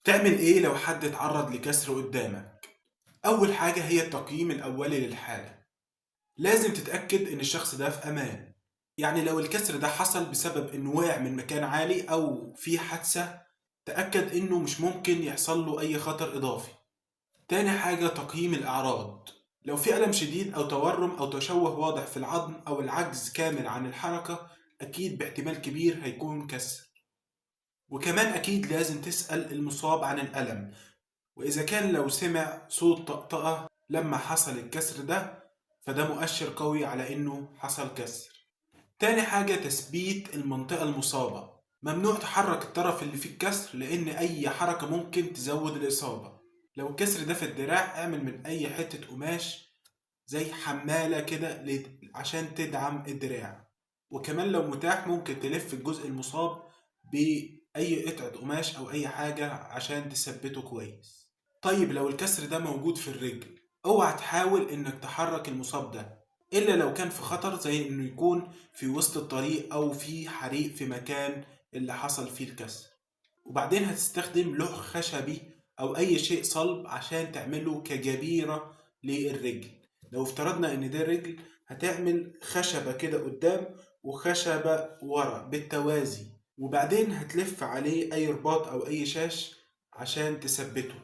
تعمل ايه لو حد اتعرض لكسر قدامك؟ اول حاجة هي التقييم الاولي للحالة. لازم تتأكد ان الشخص ده في امان. يعني لو الكسر ده حصل بسبب انه وقع من مكان عالي او في حادثة، تأكد انه مش ممكن يحصل له اي خطر اضافي. تاني حاجة تقييم الاعراض. لو في ألم شديد او تورم او تشوه واضح في العظم او العجز كامل عن الحركة، اكيد باحتمال كبير هيكون كسر. وكمان اكيد لازم تسأل المصاب عن الألم، وإذا كان لو سمع صوت طقطقة لما حصل الكسر ده فده مؤشر قوي على إنه حصل كسر. تاني حاجة تثبيت المنطقة المصابة. ممنوع تحرك الطرف اللي فيه الكسر لأن أي حركة ممكن تزود الإصابة. لو الكسر ده في الدراع اعمل من أي حتة قماش زي حمالة كده عشان تدعم الدراع. وكمان لو متاح ممكن تلف الجزء المصاب بأي قطعة قماش أو أي حاجة عشان تثبته كويس. طيب لو الكسر ده موجود في الرجل، اوعى تحاول انك تحرك المصاب ده الا لو كان في خطر، زي انه يكون في وسط الطريق او في حريق في مكان اللي حصل فيه الكسر. وبعدين هتستخدم لوح خشبي او اي شيء صلب عشان تعمله كجبيرة للرجل. لو افترضنا ان ده رجل، هتعمل خشبة كده قدام وخشبة ورا بالتوازي، وبعدين هتلف عليه اي رباط او اي شاش عشان تثبته.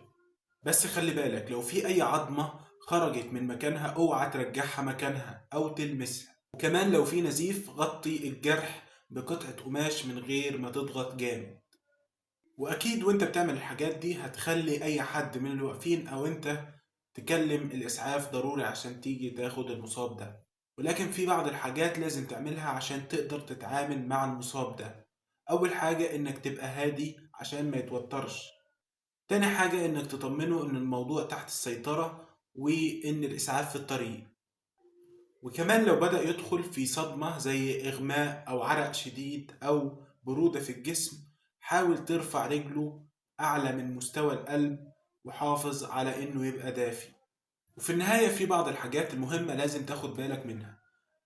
بس خلي بالك لو في اي عظمة خرجت من مكانها اوعى ترجعها مكانها او تلمسها. وكمان لو في نزيف غطي الجرح بقطعة قماش من غير ما تضغط جامد. واكيد وانت بتعمل الحاجات دي هتخلي اي حد من اللي واقفين او انت تكلم الاسعاف ضروري عشان تيجي تاخد المصاب ده. ولكن في بعض الحاجات لازم تعملها عشان تقدر تتعامل مع المصاب ده. اول حاجة انك تبقى هادي عشان ما يتوترش. تاني حاجة انك تطمنه ان الموضوع تحت السيطرة وان الاسعاف في الطريق. وكمان لو بدأ يدخل في صدمة زي اغماء او عرق شديد او برودة في الجسم، حاول ترفع رجله اعلى من مستوى القلب وحافظ على انه يبقى دافي. وفي النهاية في بعض الحاجات المهمة لازم تاخد بالك منها.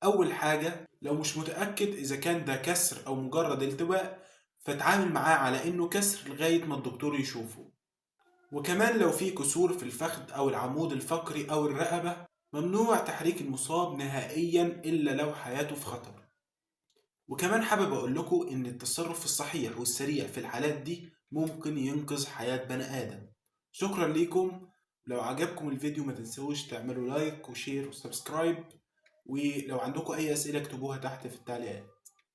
اول حاجة لو مش متأكد اذا كان ده كسر او مجرد التواء، فتعامل معاه على انه كسر لغاية ما الدكتور يشوفه. وكمان لو في كسور في الفخذ أو العمود الفقري أو الرقبة، ممنوع تحريك المصاب نهائيا إلا لو حياته في خطر. وكمان حابب أقول لكم إن التصرف الصحيح والسريع في الحالات دي ممكن ينقذ حياة بني آدم. شكرا ليكم. لو عجبكم الفيديو ما تنسوش تعملوا like و share و subscribe، ولو عندكم أي أسئلة اكتبوها تحت في التعليقات.